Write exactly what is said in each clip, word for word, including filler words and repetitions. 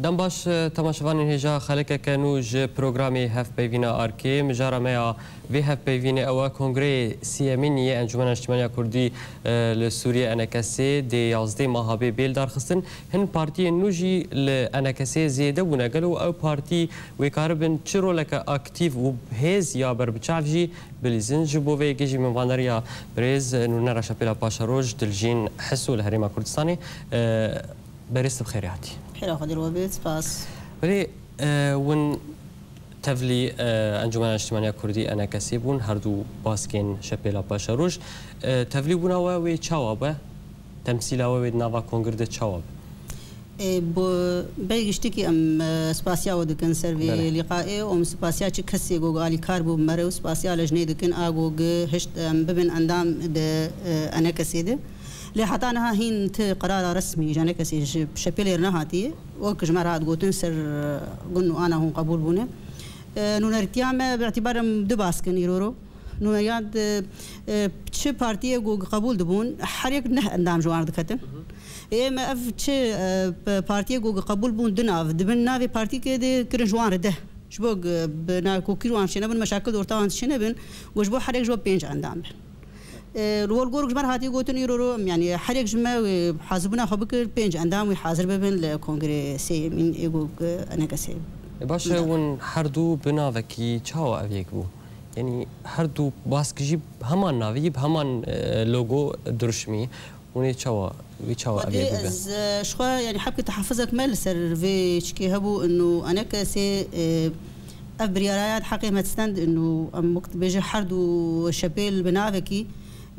Dem baş, temaşevanên hêja xelekeke nû ji programê Hevpeyvîna Arkê. Mijara me ya vê hevpeyvînê ew e, Kongreyê Siyemîn yê Encûmena Niştimaniya Kurdî, e, li Sûriyê, ENKSê, dê yazdê meha bê bê lidarxistin. Hin partiyên nû jî li ENKSê zêde bûne. Gelo ew partî wê karibin çi roleke aktîf û hêz ya berbiçav jî bilîzin? Ji bo vê yekê jî mêvaneriya birêz Nûrnera Şepêla Paşeroj, Dilcîn Hiso li Herêma Kurdistanê. E, Berêz, tu bi xêrê hatî. Xêra Xwedê li we bê, spas. Belê, e, win tevlî, e, Encûmena Niştimaniya Kurdî, ENKSê, bûn, her du baskên Şepêla Paşeroj. E, tevlîbûna we wê çawa be? Temsîla we wê di nava kongir de çawa be? E, bo, bi giştikî em, e, spasiya we dikin ser vê Belê. lîqayê û em spasiya çi kesê ku alîkar bû me re û spasiya lejnê dikin, a ku gi hişt em bibin endam di, e, ENKSê de. Lê heta niha hîn ti qerara resmî ji ENKSê ji Şepêlê re nehatiye. Wek ji me re hat gotin ser, e, gun û ana hûn qebûl bûne. E, nûnerîtiya me bi îtîbar em du bask in îro ro. Nûneriya di, e, çi partiyê ku qebûl dibûn, her yek neh endam ji wan re diketin. Ê me ev çi, e, p-, partiyê ku qebûl bûn du nav, di bin navê partîkê de kirin ji wan re deh. Ji bo ku bi nakokî wan şêne bin meşakil di orta wan şêne bin, ku ji bo her yek ji bo pênc endam bin. E, li gor ji me re hatiye gotin îro ro, em, yanî her yek ji me wê hazirbûna xwe bikir, pênc endam wê hazir bibin li kongrê sêyemîn ê ku, e, ENKSê. E, baş e, Nida. Hûn her du bi navekî çawa ev yek bû? Yanî her du bask jî bi heman navî, bi heman, e, logo diruşmî. Hûn ê çawa, wî çawa ev Xwedê yek bibe? Ez, e, ji xwe, yanî hebkî tehafuzek me li ser vê çikê hebû, inu ENKSê, e, ev biryara ya di heqê me distend, inu em wek dibêje her du Şepêl bi navekî,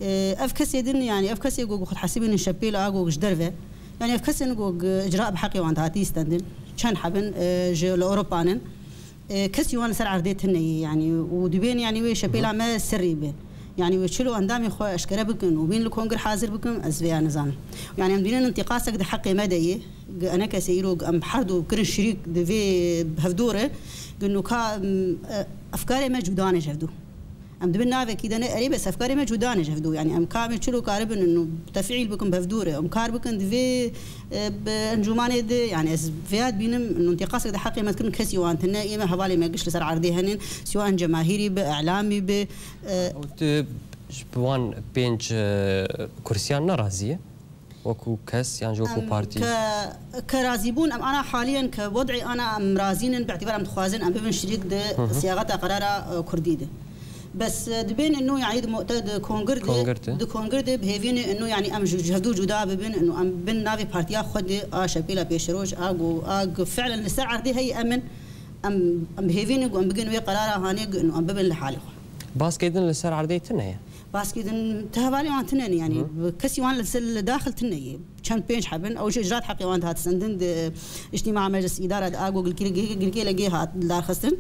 e, ev kesê din, yanî ev kesê ku xwe dihesibînin Şepêl a ku ji derve, yanî ev kesên ku icra bi heqê wan dihatî stendin, çend hebin, e, ji li Ewropa nin. E, kesî wan li ser erdê tune ye, yanî, û dibên, yanî, wê şepêla me serrî be. Yanî, wê çilo endamê xwe eşkere bikin û bîn li kongir hazir bikin, ez vê ya nizanim. Yanî, em dibînin întîqasek di heqê me de ye. Gi ENKSê îro em her du kirin şirîk di vê hevdû re, gi nûka, em, e, efkarê me cuda ne ji hevdû. Em di bin navekî de ne, erê bes efkarê me cuda ne ji hevdû. Yanî em ka em çilo karibin û tefîl bikin bi hevdû re. Em kar bikin di vê, e, bi encûmanê de, yanî ez vêya dibînim, întîqasek de heqê me dikirin, kesî wan tune, ê me hevalê me giş li ser erdê henin, siwa en cemahîrî bi, îlamî bi, e, Ew tu ji bi wan pênc, e, kursiyan nerazî ye? Wekû kes yan ji wekû Em partî? Ke, ke razîbûn, em ana haliyen ke wed'ê ana em razî nin, bi îtîbar em dixwazin em bibin şirîk di Hı hı. siyaqeta qerara, e, kurdî de. Bes, e, dibên ino, yanî di mo-, te di kongir de, Kongir de. di kongir de bi hêvî ne ino, yanî em ji, ji hevdû cuda bibin, ino em bin navê partiya xwe de, a Şepêla Pêşeroj, a go, a go fi'len li ser erdê heye em in, em, em bi hêvî ne ku em bigin wê qerara hanê, ku ino em bibin li halê xwe. Baskê din li ser erdê tune ye? Baskê din ti hevalê wan tune ne, yanî Hı. kesî wan li ser, li daxil tune ye. Çend pênc hebin, ew ji icraat heqê wan dihat sendin di îctîma meclis îdara di ago gilkî-, gilkê, gilkê legê hat darxistin.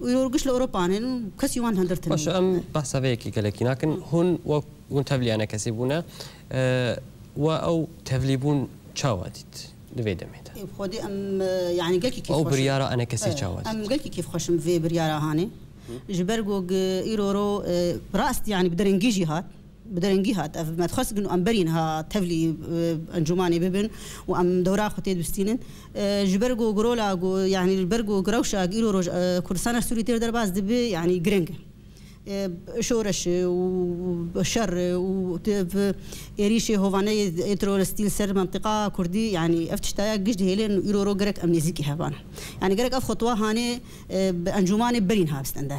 Û îro giş li Ewropa ne, kesî wan li hundir tune Baş, ye. em behsa vê yekê gelekî nakin. Hûn wek hûn tevlî ENKSê bûne, e, we ew tevlîbûn çawa dît li vê demê de? Ê, xwedî em, e, yanî gelkî kêfxweş in. Ew biryara ENKSê E, çawa dît? Em gelkî kêfxweş in vê biryara hanê. Ji ber ku gi-, îro ro, e, rast, yanî bi derengî jî hat. Bi derengî hat. Ev me dixwest ku em berî niha tevlî, e, encûmanê bibin û em dewra xwe tê dibistînin. E, ji ber ku girola ku, yanî li ber ku girewşa îro roj, e, Kurdistana Sûrî têr derbas dibe, yanî giring e. E, şoreş û şer û te-, êrîşê hovaneyê ê teroristî li ser mentiqa Kurdî, yanî ev tiştaya giş dihêlin û îro ro gerek em nêzîkî hev bana. Yanî gerek ev xutwa hanê, e, bi encûmanê berî niha bistende.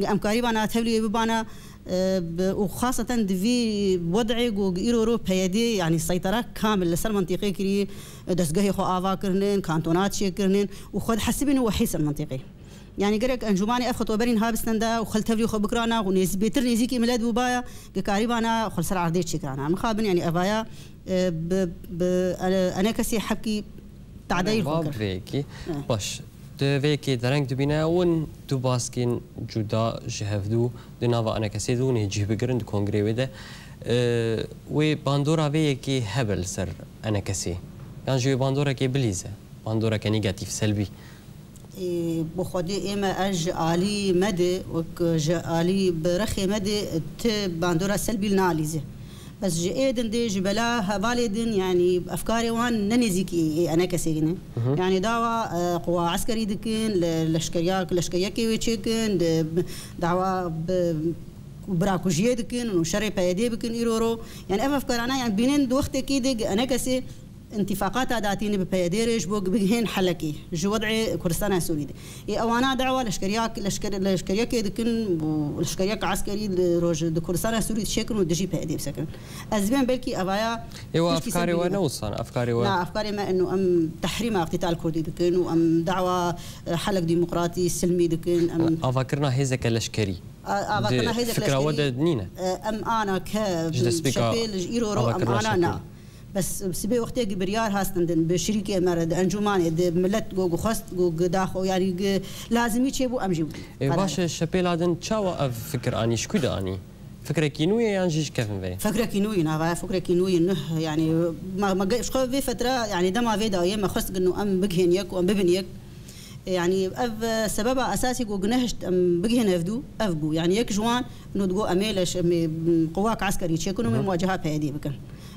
Em karîbana tevliyê bibana, e, bi, û xaseten di vî wed'ê ku îro ro P Y D, yanî seytera kamil li ser mentiqê kirî, e, destgehê xwe ava kirinin, kantona çêkirinin û xwe dihesibînin wehî ser mentiqê. Yanî gerek encûmanê ev xutweberî niha bistenda û xel tevlî xwe bikirana û nêzî-, bêtir nêzîkî milet bûbaya, gi karîbana xwe li ser erdê çêkirana. Mixabin, yanî evaya, e, bi, bi, e, ENKSê hebkî tadeyî xwe Bab kir. vê yekê. E. Baş. Di vê yekê dereng dibîne, hûn du baskên cuda ji hevdû di nava ENKSê de hûn ê cih bigirin di kongrê wê de. E, wê bandora vê yekê hebe li ser ENKSê? Yan jî wê bandorekê bilîze? Bandoreke negatîf, selbî? Ê, bi xwedê ê me, ez ji alî me de, wek ji alî bi rexê me de, ti bandora selbî li nalîze. Bes ji ê din dê, ji bela hevalê din, yanî efkarê wan ne nêzîkî ê enekesê ne. Yanî dawa, e, quwa eskerî dikin, le-, leşkeriya-, leşkeriyekê wê çêkin, de-, dawa bi-, birakujiyê dikin û şerê P Y D'ê bikin îro ro. Yanî ev efkarana, yanî bînin di wextekî de enekesê întifaqata datîne bi P Y D re ji bo bigihên helekê ji wed'ê Kurdistana Sûrî de. Ê ewana dawa leşkeriyak-, leşker-, leşkeriyekê dikin û leşkeriyek eskerî li roj di Kurdistana Sûrî çêkin û dijî P Y D bisekin. Ez dibêm belkî evaya Ê wa tişkî ser efkarê we bîne. Ne wisa ne, efkarê we? Na, efkarê me eno em tehrîma îqtîtal kurdî dikin û em dawa, e, helek demokratî, silmî dikin. Em Avakirina hêzeke leşkerî a-, avakirina di hêzeke fikra we leşkerî, de nîne? E, em ana ke Ji destpêka şepêl ji îro ro em avakirina ana şepêl. Na. Bes sibê wextê ki biryar hastin din, bi şirîkê me re, di encûmanê, di milet go, go xwest, go, go daxo, yanî go lazimî çêbû, em jî Ê, qerar baş e, şepêla din çawa ev fikir anî, ji ku de anî? Fikrekî nû ye yan jî ji kevin ve ye? Fikrekî nû ye, nava ye, fikrekî nû ye, nuh, yanî, me, me ge-, ji xwe vê fetra, yanî, dema vê dayê me xwest gin û em bigihên yek û em bibin yek. Yanî, ev, e, sebeba esasî ku ginehişt em bigihên hevdû, ev bû. Yanî, yek ji wan, no digo, em ê leş, em ê, m, quwak eskerî çêkin û em ê Hı hı. muwaceha P Y D bikin.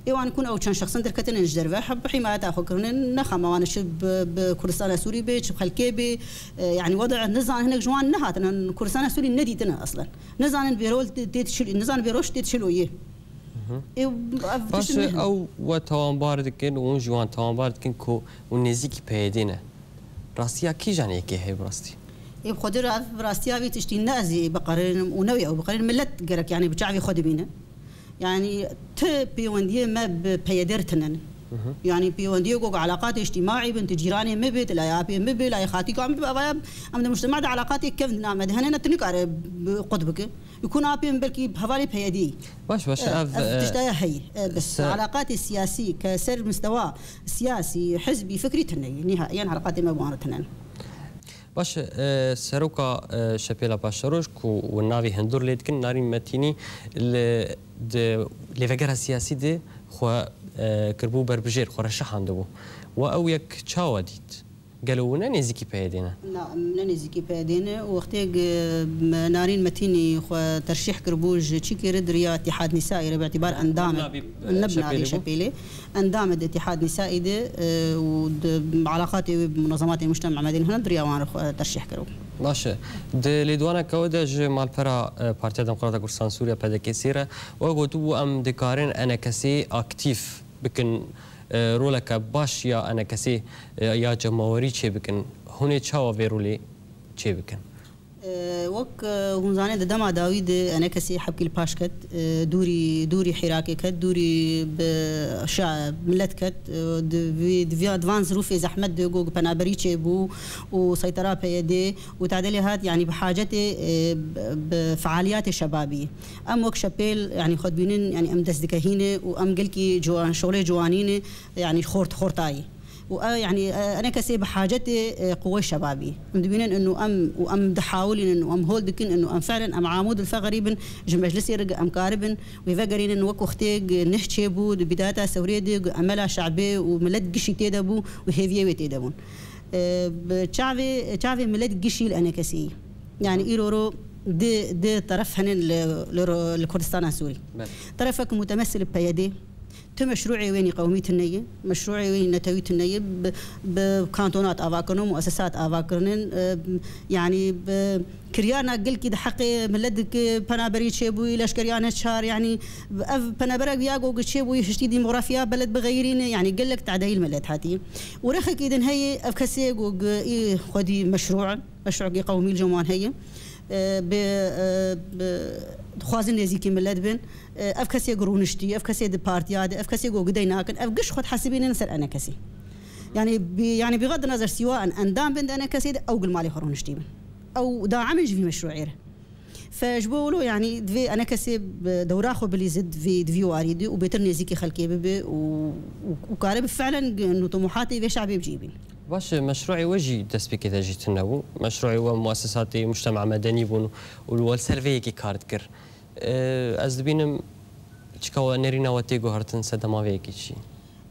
Ê wan kun ew çend şexsin derketinin ji derve, heb himayeta xwe kirinin, nexema wan çi bi, bi Kurdistana Sûrî bê, çi bi xelkê bê, e, yanî wede nizanin, hinek ji wan nehatine, Kurdistana Sûrî nedîtine eslen. Nizanin vê rol tê, tê çil-, nizanin vê roj tê çilo yê. Hı hı. Ê, ev Baş tişt e, nehne. Ew we tawanbar dikin û hûn ji wan tawanbar dikin ku hûn nêzîkî P Y D ne. Rastiya kîjan yekê heye bi rastî? Ê, bi Xwedê re ev rastiya vê tiştî ne ez ê biqerînim û ne wê ew biqerîn. Milet gerek, yanî, bi çavê xwe dibîne. Yanî, ti pêwendiyê me bi P Y D re tune ne. Hı hı. Yanî, pêwendiyê ku elaqatê îctîmaî bin, ti cîranê min bê, ti layê apê min bê, layê xatîka min bê, evaya em di mujtema de elaqatê kevn di nav me de hene, ne ti nikare bi qut bike. Yekûn apê min belkî hevalê P Y D'yî. Baş, baş, E, ev, ev e, tiştaya heye. E, bes se- elaqatê siyasî ke ser mistewa siyasî, hizbî, fikrî tune ye. Nihaiyen elaqatê me bi wan re tune ne. Baş, e, seroka, e, Şepêla Paşeroj ku û navê hundir lê dikin, Narîn Metînî li, di lêvegera siyasî de xwe, e, kiribû berbijêr, xwe re şihandibû. We ew yek çawa dît? Gelo hûn ne nêzîkî P Y D'ê ne? Na, em ne nêzîkî P Y D'ê ne. Wextê, e, Narîn Metînî xwe terşîh kiribû ji çîkê re, di riya Îtîhad Nîsaî re, bi îtîbar endam e. Navî, e, Ne bi navê Şepêlê bû? Şepêlê. Endam e di Îtîhad Nîsaî de, e, û di elaqatê wê bi munezematê mujtema medeni hene, di riya wan re xwe terşîh kiribû. Baş e. Di lêdwaneke we de ji malpera, e, Partiya Demokrata Kurdistan Sûriya, P D K S'ê re, we gotibû, em dikarin enekesê aktîf bikin, e, roleke baş ya enekesê, e, ya cemawerî çêbikin. Hûn ê çawa vê rolê çêbikin? E, wek, e, hûn zanê, di dema dawî de enekesê hebkî li paş ket, e, dûrî, dûrî hêrakê ket, dûrî bi şa-, milet ket, e, di vî, di vî, di van zirûfê zehmet de ku penaberî çêbû û seytera P Y D û tadê lê hat, yanî bi hacetê, e, bi, bi fealiyatê şebabî. Em wek şepêl, yanî xwe dibînin, yanî em dest dikehîne û em gelkî ciwan, şolê ciwanî ne, yanî xort, xortayî. Û ev, yanî, e, enekesê bi hacetê, e, quwê şebabî. Em dibînin inu em, û em dihawilînin û em hol dikin inu em felen em amûd li feqerî bin, ji meclisê re em karibin, wê vegerînin wek wextê neh çêbû, di bidayeta sewrê de, emela şebê û milet gişî tê de bû û hêviyê wê tê de bûn. E, bi çavê, çavê milet gişî li enekesî. Yanî îro ro di, di teref henin li, li ro-, li Kurdistana Sûrî. Belê. Terefek mutemesil P Y D, tu meşrûê wênî qewmî tune ye, meşrûê wênî netewî tune ye, bi, bi kantonat ava kirin, muesesat ava kirinin, e, yanî bi kiryarna gelkî di heqê milet dike penaberî çêbûyî, leşkeriya neçar, yanî ev penaberek ya ku çêbûyî hiştî demografiya beled bixeyirîne, yanî gelek tadeyî li milet hatî. Û rexekî din heye, ev kesê ku î xwedî meşrû in. Meşrûkî qewmî li cem wan heye. E, bi, e, bi, dixwazin nêzîkî milet bin. E, ev kesê ku rûniştî, ev kesê di partiya de, ev kesê ku gidey nakin, ev giş xwe dihesibînin ser enekesî. Yanî bi, yanî bixed nezer sîwa en endam bin di enekesê de, ew gil malê xwe rûniştî bin. Ew daim in ji vî meşrûê re. Fe ji bo wilo, yanî divê enekesê bi dewra xwe bilîze di vî, di vî warî de û bêtir nêzîkî xelkê bibe û, û, û kare bi felen nû tumuhatê vê şabê bicîbîn. Baş e, meşruê we jî destpêkê de jî tune bû. Meşruê we muesesatê mujtema medenî bûn û we li ser vê yekê kar dikir. E, ez dibînim çika we nerîna we tê guhertin sedema vê yekê çi?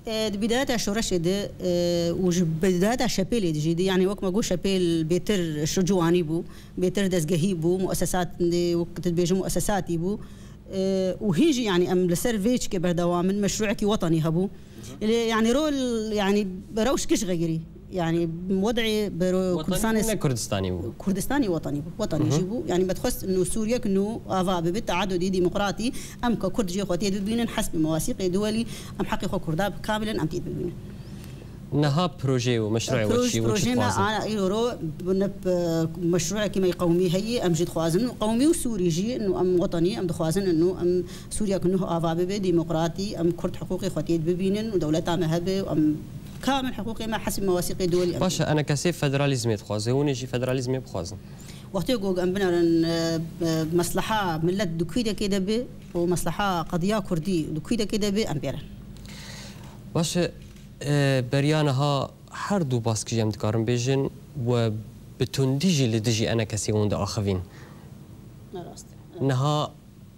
E, di bidayeta şoreşê de, e, û ji bidayeta şepêlê de jî de, yanî wek me got, şepêl bêtir şicuwanî bû, bêtir dezgehî bû, muesesat, wek tu dibêjin muesesatî bû. E, û hîn jî, yanî, em li ser vê çikê berdewam in, meşrûekî wetanî hebû. Lê, yanî, rol, yanî, rewş giş xeyirî. Yanî, wed'ê bi ro-, Wetanî Kurdistanê bû, ne Kurdistanî bû? Kurdistanî wetanî bû. Wetanî Hı hı. jî bû. Yanî, me dixwest nû Sûriyek nû ava bibe, teadudî demokratî, em ka Kurd jê xwe tê bibînin, hesbî mewasîqê duwelî, em heqê xwe Kurda kamilin em tê bibînin. Niha projeyê û meşruê we Proj-, çi ye? We çi projeyê me dixwazin? Ana îro ro ne, e, meşruekî me qewmî heye, em jî dixwazin. Qewmî û Sûrî jî, û em wetanî, em dixwazin û em Sûriya ku nuh ava bibe, demokratî, em Kurd hiqûqê xwe tê bibînin û dewleta me hebe û em kamil hiqûqê me hesî mewasîqê duwelî em Baş e, enekesê federalîzmê dixwaze, hûnê jî federalîzmê bixwazin. Wextê ku em binerin, e, e, mesleha millet di kûdekê de be û mesleha qediya Kurdî di kûdekê de be, em pêrin. Baş e, e, beriya niha her du baskijî em dikarin bêjin, we bi tundî jî li dijî enekesê hûn diaxivîn. Ne rast e. Niha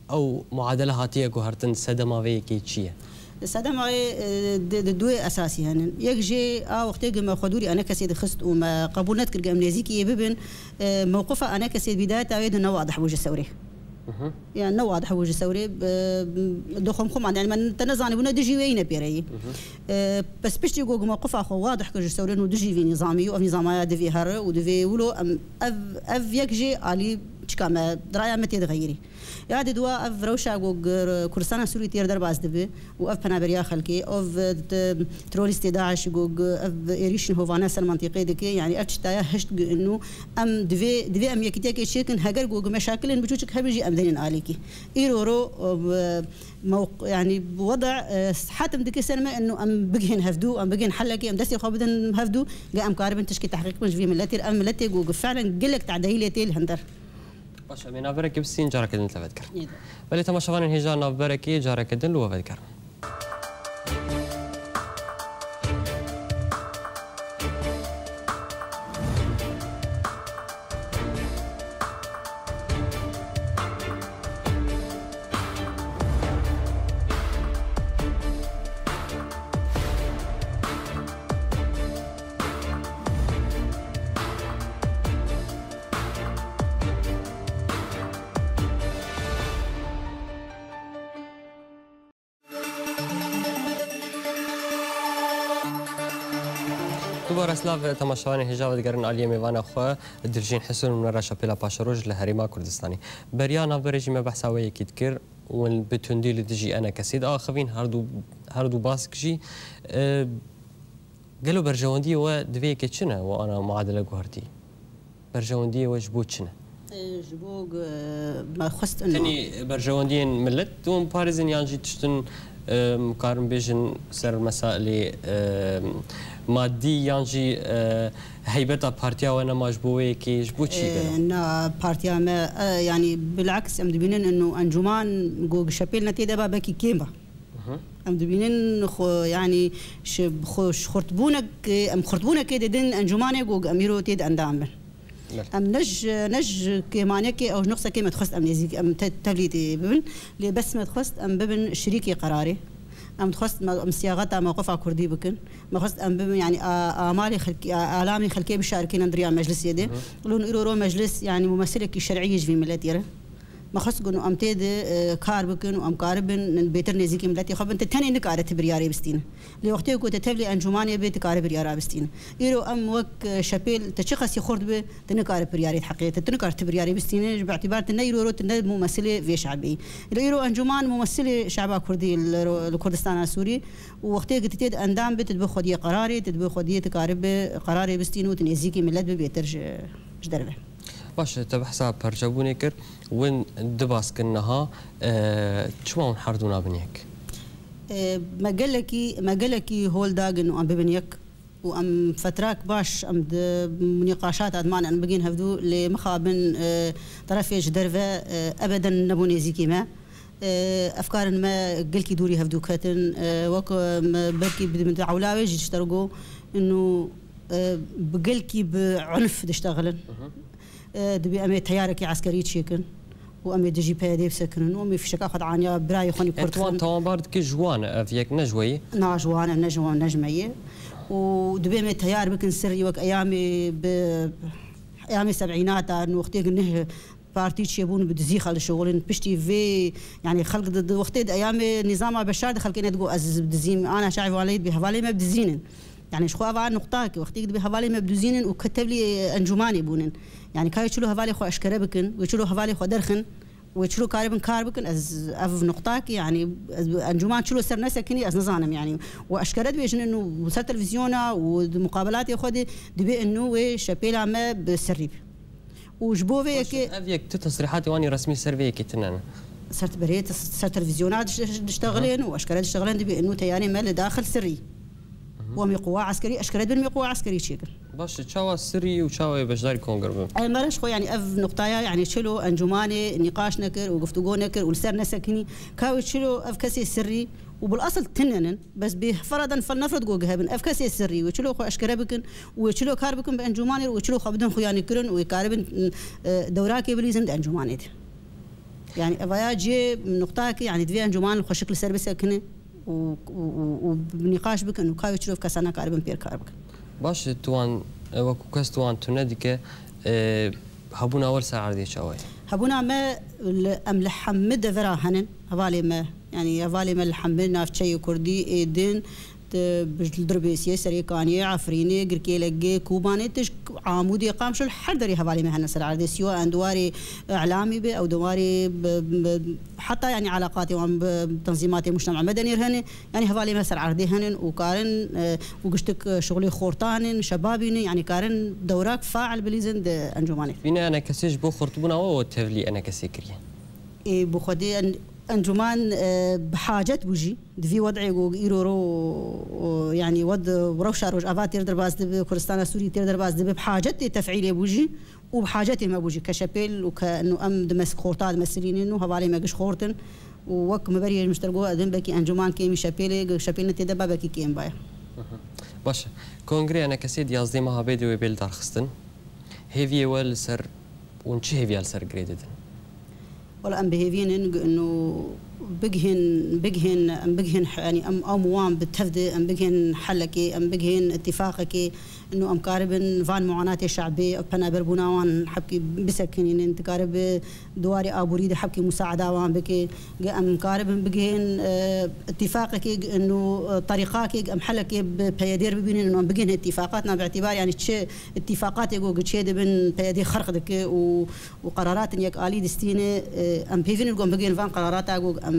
ew muadele hatiye guhertin, sedema vê yekê çi ye? Sedema wê, e, di, di duê esasî henin. Yek jê a wextê ku me xwe dûrî enekesê dixist û me qebûl nedikir ku em nêzîkî yê bibin, e, mewqifa enekesê bîdayeta wê di ne wadih bû ji sewrê. Mhm. Yani ne wadih bû ji sewrê, e, doxom xwe man, yani me te nezanîbû ne dijî wê yî ne pêreyî. Mhm. E, pes piştî ku mewqifa xwe wadih kir ji sewrê û dijî vî nîzamî û ev nîzamaya divê here û divê wilo em ev, ev yek jê alî çika me, diraya me tê dixeyirî. Ya di dua ev rewşa ku g-, Kurdistana Sûrî têr derbas dibe û ev penaberiya xelkê, ev, e, t-, terorîstê DAIŞ ku g-, ev êrîşên hovane ser mantîqê dike, yani ev tiştaya hişt gu-, nû em divê, divê em yekîtiyekê çêkin, heger ku g-, meşakilên biçûçik hebe jî em denin alîkî. Îro ro, e, mewq-, yani weda, e, hetim dike ser me inu em bigihên hevdû, em bigihên helekê, em destê xwe bidin hevdû, ge em karibin tişkî tehqîq bin ji vî milletê, ev milletê ku g-, felen gelek tadeyî lê tê li hinder. Baş, em ê navberekê bistînin, careke din li te ve dikirin. Yê de. Belê, temaşevanên hêja, navberekê careke din li we ve dikirin. Dubare silav, temaşevanên hêja, ve digerin aliyê mêvana xwe, Dilcîn Hisin û Nera Şapêla Paşeroj li Herêma Kurdistanê. Beriya navberê jî me behsa wê yekî dikir, hûn bi tundî li dijî enekesê diaxivîn, her du, her du bask jî. E, gelo berjewendiyê we di vê yekê çi ne, we ana muadele guhertî? Berjewendiyê we ji bo çi ne? E, ji bo, e, me xwest ino. Tenê berjewendiyên millet hûn parêzin yan jî tiştin, e, em karin bêjin ser mesailê, e, madî yan jî, e, heybeta partiya we nema ji bo wê yekê, ji bo çi gelo? E, na, partiya me, e, yani bilaks em dibînin ino encûman ku şepêl ne tê de ba, belkî kêm ba. Mhm. Em dibînin xwe, yanî ji xwe, ji xurtbûnek, em xurtbûnekê didin encûmanê ku em îro tê de endam bin. Belê. Em ne ji, ne ji kêmanekê ew ji nuqsekê me dixwest em nêzîk, em te-, tevlî tê bibin. Lê bes me dixwest em bibin şirîkê qerarê. Em dixwest me, em siyaxeta mewqifa kurdî bikin. Me xwest em bibin, yanî a-, amalê xelkê, a-, alamê xelkê bişarikînin di riya meclisê de. Mhm. Lûn îro ro meclis, yanî mumesilekî şer'î ye ji vî miletê re. Me xwest ku em tê de, e, kar bikin û em karibin bêtir nêzîkî miletê xwe bin. Te tenê nikare ti biryarê bistîne. Lê wextê ku te tevlî encûmanê bê, ti kare biryara bistîne. Îro em wek, e, şepêl, te çi qasî xurt be, ti nikare biryarê heqê, te, ti nikare ti biryarê bistîne, ji bi îtîbar tu ne îro ro tu ne mûmesilê vê şebê yî. Lê îro encûman mûmesilê şeba kurdî li ro-, li Kurdistana Sûrî û wextê ku tu tê de endam be, tu dibe xwediyê qerarê, tu dibe xwediyê tu karibe qerarê bistîne û tu nêzîkî milet be bêtir ji, ji derve. Baş e, te behsa perçebûnê kir. Win du bask in niha, e, çima hûn her du nabin yek? E, me gelekî, me gelekî hol dagin û em bibin yek. Û em fetrak baş, em di nîqaşata diman em bigihên hevdû, lê mixabin, e, terefê ji derve, e, ebeden nebû nêzîkî me. E, efkarên me gelkî dûrî hevdû ketin. E, wek, e, me belkî bi, bi ewla wê jî diştergo, inu, e, bi gelkî bi unf diştexilin. Mhm. E, dibê em ê teyarekî eskerî çêkin û em ê dijî P Y D'ê bisekinin û em ê fişeka xwe dianiya birayê xwe nî E, kurt tu wan kin. Tawanbar dike ji wan e, ev yek ne ji we ye? Na, ji wan e, ne ji wan, ne ji me ye. Û dibê em ê teyar bikin serî wek eyamê bi, eyamê seb'înata, wextê ku nih partî çêbûn, bi dizî xelk dişixulin. Piştî vê, yanî xelk di, di wextê di eyamê nîzama Beşar de xelkê nedigot ez bi dizîm, ana çavê hevalê dibê hevalê me bi dizî nin. Yanî ji xwe eva nuqtakî, wextê dibê hevalê me bi dizî nin û ke tevlî encûmanê bûnin. Yanî ka wê çilo hevalê xwe eşkere bikin, wê çilo hevalê xwe derxin, wê çilo karibin kar bikin, ez ev nuqtakî, yanî ez encûman çilo ser nesekinî, ez nizanim yanî. Û eşkere dibêjin û ser televîzyona û di muqabelatê xwe de dibê û wê şepêla me bi serî be. Û ji bo vê Baş, yekê ev yek tu tesrîhatê wan ê resmî ser vê yekê tune ne? Ser berê te-, ser televîzyona diş-, diş-, diştexilên û eşkere diştexilên dibê û teyarê me li daxil sirrî. Hı hı. Û em ê quwa eskerî, eşkere dibin em ê quwa eskerî çêkin. Baş, çawa sirrî û çawa wê beşdarî kongre bin? Em, meriv ji xwe, yanî ev nuqtaya, yanî çilo encûmanê nîqaş nekir û guftûgo nekir û li ser nesekinî, ka wê çilo ev kesê sirrî û bil esil tune nin, bes bê feradan fel nefret go hebin. Ev kesê sirrî wê çilo xwe eşkere bikin û wê çilo kar bikin bi encûmanê û wê çilo xwe bidin xuyanîkirin û wê karibin, e, dewrakê bilîzin di encûmanê de. Yanî evaya cê nuqtayekê, yanî divê encûman li xweşik li ser bisekine û, û, û, û nîqaş bikin û ka wê çilo ev kesana karibin pêr kar bikin. Baş, tu wan, e, wekû kes tu wan tune dike, e, hebûna we li ser erdê çawa ye? Hebûna me li, em li hemû devera henin, hevalê me. Yanî hevalê me li hemû navçeyê kurdî ê din, di, bi, li Dirbêsiyê, Serêkaniyê, Efrînê, Girkêlegê, Kobanê, tişk Amûdê, Qamşo, li her derê hevalê me hene ser erdê. Sîwa endiwarê îlamî be, ew diwarê bi, bi, heta yanî eleqatê wan bi tenzîmatê mujtema medenî re hene. Yanî hevalê me ser erdê henin û karin, e, û giştik, e, şixulê xortan in, şebabî ne, yanî karin dewrak fail bilîzin di encûmanê. Bîne enekesê ji bo xurtbûna we û tevlî enekesê kiriye? Ê, bi xwedê en-, encûman, e, bi hacet bû jî. Di vî wed'ê ku îro ro, o, yanî wed rewşa Rojava têr derbas dibe, Kurdistana Sûrî têr derbas dibe, bi hacet tê tef'îlê bû jî û bi hacetê me bû jî ke şepêl û ke nû em di mes-, xorta dimesilînin û hevalê me giş xort in û wek min berî ji min ji te re got, edin belkî encûman kêmî şepêlê, ge şepêl ne tê de ba belkî kêm baye. Baş e. Kongrê enekesê di yazdê meha bê de wê bê lidarxistin. Hêviyê we li ser, hûn çi hêviya li ser girê didin? Wela em bi hêviyên in gu-, ino bigihên, bigihên, em bigihên, yanî em, em wan bi tev de, em bigihên helekê, em bigihên îtîfaqekê, ino em karibin van muanatê şe'bê, ev penaberbûna wan hebkî bisekinînin, dikaribe di warê aborî de hebkî musaeda wan bike, gu em karibin bigihên, e, îtîfaqekê, gu ino, e, terîqakê, gu em helekê bi P Y D'ê re bibînin, ino em bigihên îtîfaqat, na bi îtîbar, yanî çi îtîfaqatê gu, gu çê dibin P Y D xerq dike û û qeraratên yekalî distîne, e, em pêvînin ku em bigihên van qerarata ku em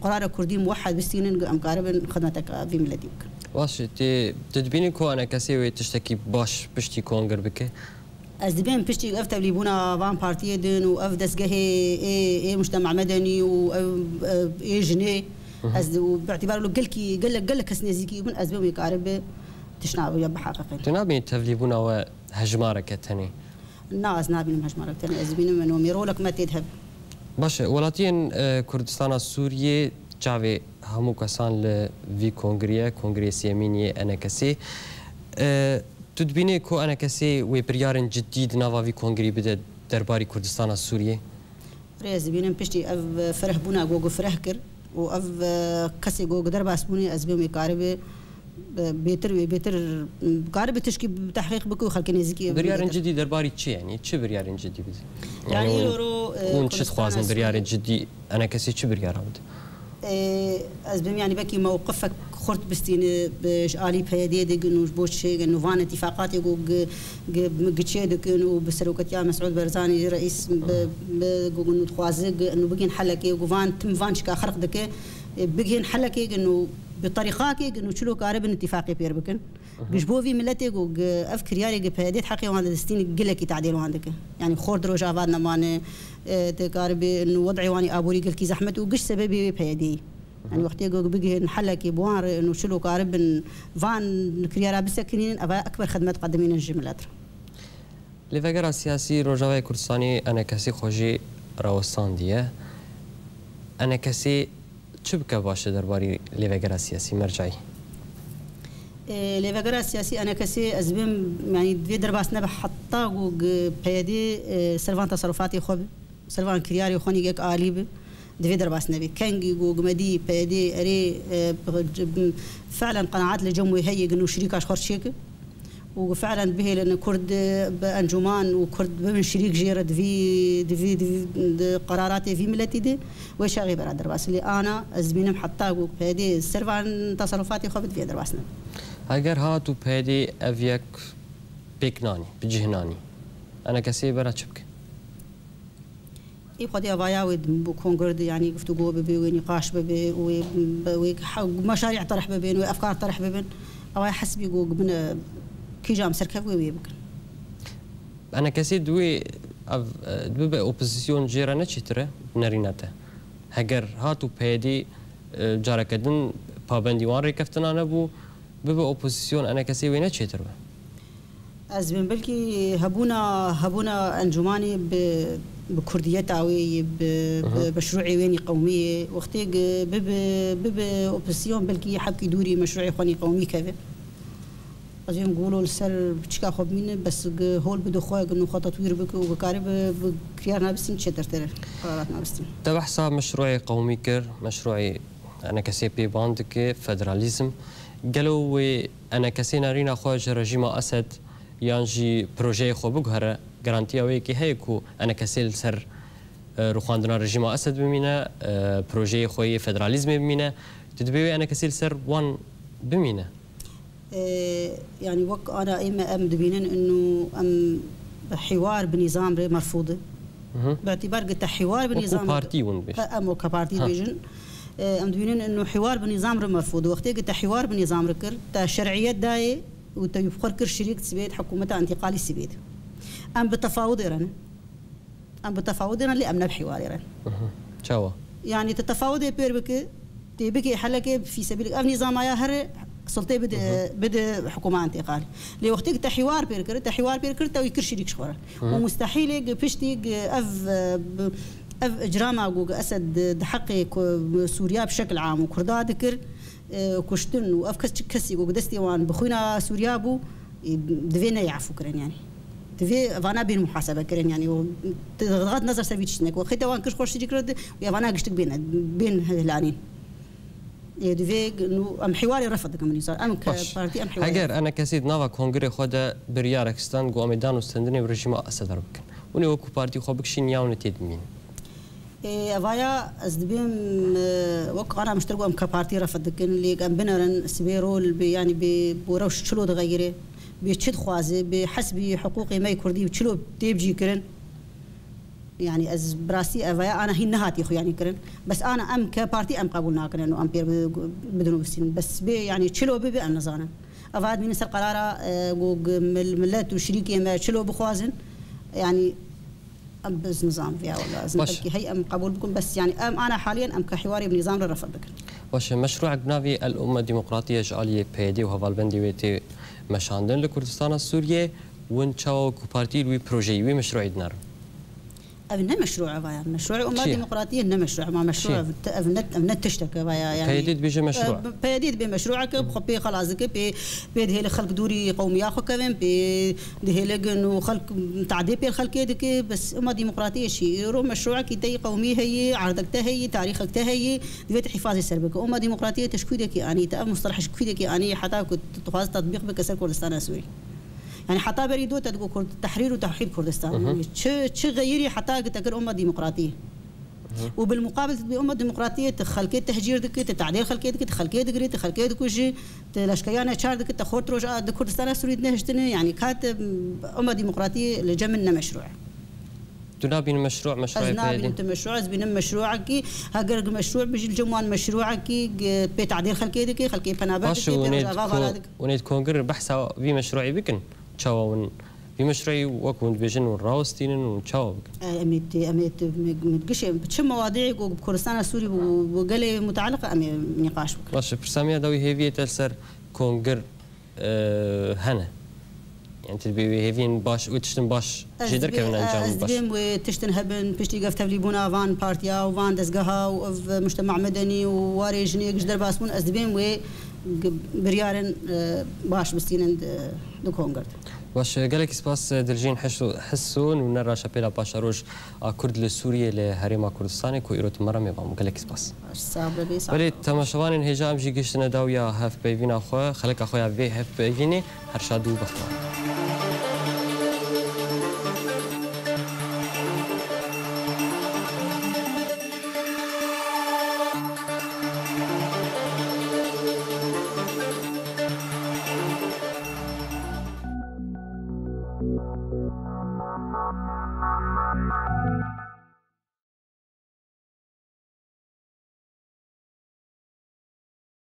qerara Kurdî muwehed bistînin ku em karibin xidmeteka vî miletî bikin. Baş e, tê, tu dibînî ku enekesê wê tiştekî baş piştî kongir bike? Ez dibêm piştî ev tevlîbûna van partiyê din û ev dezgehê ê, ê mujtema medenî û ev, ev ê jinê, Hı hı. ez di-, û bi îtîbar lo gelkî, gelek, gelek kes nêzîkî bûn, ez dibêm wê karibe tişna wê biheqeqin. Tu nabînî tevlîbûna we hejmareke tenê? Na, ez nabînim hejmarek tenê, ez dibînim min û mêrolek me tê de hebe. Baş e, welatiyên, e, Kurdistana Sûriyê çavê hemû kesan li vî kongriyê, kongriyê sêyemîn yê enekesê. E, tu dibînî ku enekesê wê biryarên cidî di nava vî kongrî bide derbarî Kurdistana Sûriyê? Rê ez dibînim piştî ev firehbûna ku, ku fireh kir û ev, e, kesê ku, ku derbas bûnê, ez bêm wê karibe, e, bêtir wê, bêtir, m, karibe tişkî bi tehqîq bike û xelkê nêzîkî Biryarên bidike. Cidî derbarî çi, yanî çi biryarên cidî bide? Yanî Yanî îro, e, hûn çi Kurdistana dixwazin, Sûriyê biryarên cidî enekesê çi biryara bide? E, ez bêm, yanî belkî mewqifek xurt bistîne bi, ji alî P Y D'ê digin û ji bo çêgin û van îtîfaqatê ku gi-, gi-, giçê dikin û bi seroketiya Mesûd Barzanî reîs bi, bi, ku, ku dixwaze gi-, û bigihên helekê ku van tim van çika xerq dike, e, bigihên helekê gin û bi terîqakê gin û çilo karibin îtîfaqê pêr bikin. Gi ji bo vî miletê ku gi-, ev kiryarê gi P Y D'ê di heqê wan de distîne gelekî tadêl wan dike. Yanî xort di Rojava de nemane, e, dikaribin û wed'ê wan ê aborî gelkî zehmet û giş sebebê wê P Y D'ê. Yanî wextê ku bigihên helekê bi wan re û çilo karibin van kiryara bisekinînin, eva ekber xidmet qedimînin ji milet re. Lêvegera siyasî Rojavayê Kurdistanê enekesî xwe jî rawestandiye. Enekesî çi bike baş e derbarî lêvegera siyasî mercayî? E, lêvegera siyasî enekesî ez bêm, yanî divê derbas nebe heta ku P Y D, e, ser van teserrufatê xwe be. Ser van kiryarê xwe nîgek alî bi, divê derbas nebê. Kengî ku gumedî P Y D erê, e, bi, bi, felen qenaet li cem wê heye gin û şirîka ji xwe re çêke û fiilen bihêlin Kurd bi encûman û Kurd bibin şirîk jê re di vî, di vî, di vî, di qeraratê vî miletî de, wê çaxê bera derbas. Lê ana ez dibînim heta ku P Y D ser van teserrufatê xwe bi, divê derbas nebe. Eger hat û P Y D ev yek pêk nanî, bi cih nanî, ENKSê bera çi bike? Ê xwedî evaya wê bi kongir de, yanî, guftûgo bibe, wê nîqaş bibe, wê, wê meşarî terh bibin, wê efkar terh bibin. Evaya hesbî ku bine kîjan serkev wê, wê bikin. ENKSê di wê ev, e, bibe opozîsyon jê re ne çêtir e, nerîne te. Heger hat û P Y D, e, careke din pabendî wan rêkeftina nebû, bibe opozîsyon, ENKSê wê ne çêtir be. Ez dibêm belkî hebûna, hebûna encûmanê bi, bi kurdiyeta wê yê, bi, bi Aha. meşrûê wê nîqewmî yê. Wextê ge bibe, bibe opozîsyon belkî hepkî dûrî meşrûê xwe nîqewmî keve. Ez dibêm golo li ser piçika xwe bimîne, bes ge hol bide xwe, ge nû xwe tetwîr bike û bikare bi, bi kiryar nabistîn çêtirtir, qerarat nabistîn. Te behsa meşrûê qewmî kir, meşrûê ENKSê pê ban dike, federalîzm. Gelo wê ENKSê nerîna xwe ji rejîma Esed yan jî projeyê xwe biguhere, garantiya wê yekê heye ku ENKSê li ser, e, rûxandina rejîma Esed bimîne, e, projeyê xwe yê federalîzmê bimîne. Tu dibê wê ENKSê li ser wan bimîne? E, yanî wek ana ême em dibînin inu em hîwar bi nîzam re merfûd e. Mhm. Bi îtîbar ge te hîwar bi Wekû nîzam re partî hûn dibêjin. He, em weke partî Ha. dibêjin. E, em dibînin inu hîwar bi nîzam re merfûd e. Wextê ge te hîwar bi nîzam re kir, te şer'iyet dayê û te wî bi xwe kir şirîk sibêt hikûmeta întîqalî sibêt. Em bi tefawudê re ne. Em bi tefawudê re, lê em ne bi hîwarê re. Mhm. Çawa? Yanî tu tefawudê pêr bike, tê bike helekê fî sebîlek. Ev nîzamaya here sultê bide, Mhm. bide hikûma întîqalî. Lê wextê ki te hîwar pêr kir, te hîwar pêr kir, te wî kir şirîk ji xwe re. Mhm. Û mustehîl e ki piştî ki ev, e, bi, ev icrama ku ki Esed di, di heqê ku Sûriya bi şekil am û Kurda dikir, e, kuştin û ev kes çi kesî ku destê wan bi xwîna Sûriya bû, e, divê neyê efû kirin yanî. Divê vana bên muhasebe kirin yanî. Û dihat nazar ser vî tiştine ku xête wan kir xweş şirî kir û ya vana giştik bên, bên hilanîn. E, divê nû em hîwarê refed dikin min însan. Em ke Baş. partî em hîwarê Heger refed. ENKSê di nava kongirê xwe de biryarek stand ku em ê dan û stendinê bi rejîma Esed re bikin. Hûn ê wekû partî xwe bikişîn ya hûn ê tê dimînin? Ê, evaya ez dibêm, e, wek ana miştir ku em ke partî refed dikin, lê em binerin sibê rol bi, yanî bi bo rewş çilo dixeyire, bi çi dixwaze, bi hesbî hiqûqê me yê kurdî çilo tê bicî kirin. Yanî ez bi rastî evaya ana hîn nehatî xuyanî kirin. Bes ana em ke partî em qebûl nakirin û em pêr bi, bidin û bistînin. Bes bê, yanî çilo bibe em nizanin. Eva dibînin ser qerara, e, ku g-, mil-, millet û şirîkê me çilo bixwazin. Yanî Em biz nizam viya wala. Ez Baş. belkî hey em qebûl bikin, bes yanî em ana haliyen em ke hîwarê bi nîzam re refed bikin. Baş e, meşrûek bi navê El Umma Demokratiye ji aliyê P Y D û hevalbendê wê tê meşandin li Kurdistana Sûriyê, win çawa wekû partî li wî projeyî, wî meşrûî dinerin? Ev ne meşrû e vaya. Meşrû Umma Çi? Demokratiye ne meşrû e. Ma meşrû Çi? ev, te-, ev ne, ev ne tiştek e vaya yani. P Y D dibêje meşrû e. E, P Y D dibê meşrû e ke bi xwe pê xelas dike, pê, pê dihêle xelk dûrî qewmiya xwe kevin, pê dihêle gin û xelk tadê pê xelkê dike, bes Umma Demokratiyê şî. Îro meşrûekî te yî qewmî heyî, erdek te heyî, tarîxek te heyî, divê te hîfazê ser bike. Umma Demokratiyê te ji kûdekî anî, te ev musteleh ji kûdekî anî, heta ku tu dixwazî tetbîq bike ser Kurdistana Sûrî. Yani heta berî do te digo Kurd, tehrîr û tewhîd Kurdistan. Hı hı. Çi, çi xeyirî heta ki te kir Umma Demokratiyê. Hı. Û bil muqabil tu dibê Umma Demokratiyê, tu xelkê tehcîr dikî, tu tadê xelkê dikî, tu xelkê digirî, tu xelkê dikujî. Te leşkeriya neçar dikit, te xort roj a di Kurdistana Sûrî dinehiştine, yani ka te Umma Demokratiyê li cem min ne meşrû e. Tu nabînî meşrû, meşrû Ez nabînim tu meşrû, ez bînim meşrûekî, heger gi meşrû bijî li cem wan meşrûekî gi pê tadêr xelkê dike, xelkê penaber Baş dike, û pê nê rojava ko-, vala dike. û nê kongir behsa vî meşrûî bikin, çawa hûn Vî meşrûyî wek hûn dibêjin hûn rawestînin û çawa bikin? E, em ê tê, em ê tê, me, me gişê, bi çi mewadî ku bi Kurdistana Sûrî, bi, bi gelê mutaliq em ê nîqaş bikin. Baş e, pirsa me ya dawî hêviyê te li ser kongir, e, hene? Yani tu dibê wê hêviyên baş, wê tiştin baş Ez jê dibê, derkevin e, encamên ez baş? dibêm wê tiştin hebin, piştî gev tevlîbûna van partiya û van dezgeha û ev mujtema medenî û warê jinê giş derbas bûn, ez dibêm wê g-, biryarên, e, baş bistînin di, di kongir de. Baş, gelekî spas Dilcîn Hiso, Hiso, nûnerra Şepêla Paşeroj a Kurd li Sûriyê li Herêma Kurdistanê ku îro tu me re mêvan bû. Gelekî spas. Baş, sağ ol, sağ ol. Belê, temaşevanên hêja em jî gihiştine dawiya hevpeyvîna xwe, xeleka xwe ya vê hevpeyvînê. Her şad û bextewar.